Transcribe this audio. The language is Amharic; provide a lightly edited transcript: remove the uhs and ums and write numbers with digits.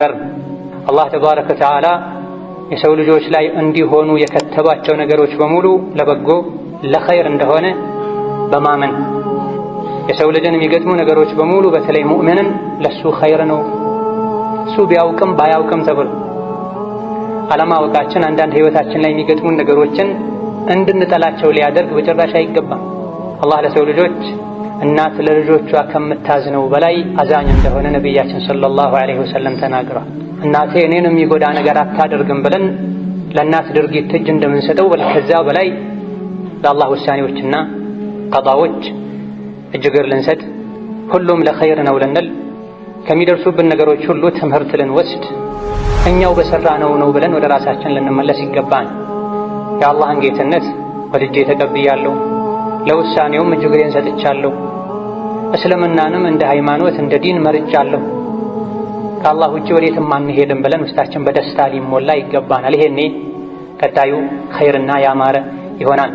አላህ ተባረከ ወተዓላ የሰው ልጆች ላይ እንዲሆኑ የከተባቸው ነገሮች በሙሉ ለበጎ ለኸይር እንደሆነ በማመን፣ የሰው ልጅን የሚገጥሙ ነገሮች በሙሉ በተለይ ሙእምንን ለሱ ኸይር ነው፣ እሱ ቢያውቅም ባያውቅም ተብሎ፣ አለማወቃችን አንዳንድ ህይወታችን ላይ የሚገጥሙን ነገሮችን እንድንጠላቸው ሊያደርግ በጭራሽ አይገባም። አላህ ለሰው ልጆች እናት ለልጆቿ ከምታዝነው በላይ አዛኝ እንደሆነ ነቢያችን ሰለላሁ ዐለይሂ ወሰለም ተናግረዋል። እናቴ እኔን የሚጎዳ ነገር አታደርግም ብለን ለእናት ድርጊት እጅ እንደምንሰጠው ከዛ በላይ ለአላህ ውሳኔዎችና ቀዳዎች እጅ እግር ልንሰጥ፣ ሁሉም ለኸይር ነው ልንል፣ ከሚደርሱብን ነገሮች ሁሉ ትምህርት ልንወስድ፣ እኛው በሠራነው ነው ብለን ወደ ራሳችን ልንመለስ ይገባን። የአላህን ጌትነት ወድጄ ተቀብያለሁ፣ ለውሳኔውም እጅ እግሬን ሰጥቻለሁ፣ እስልምናንም እንደ ሃይማኖት እንደ ዲን መርጫለሁ፣ ከአላህ ውጭ ወዴትም አንሄድም ብለን ውስጣችን በደስታ ሊሞላ ይገባናል። ይሄኔ ቀጣዩ ኸይርና ያማረ ይሆናል።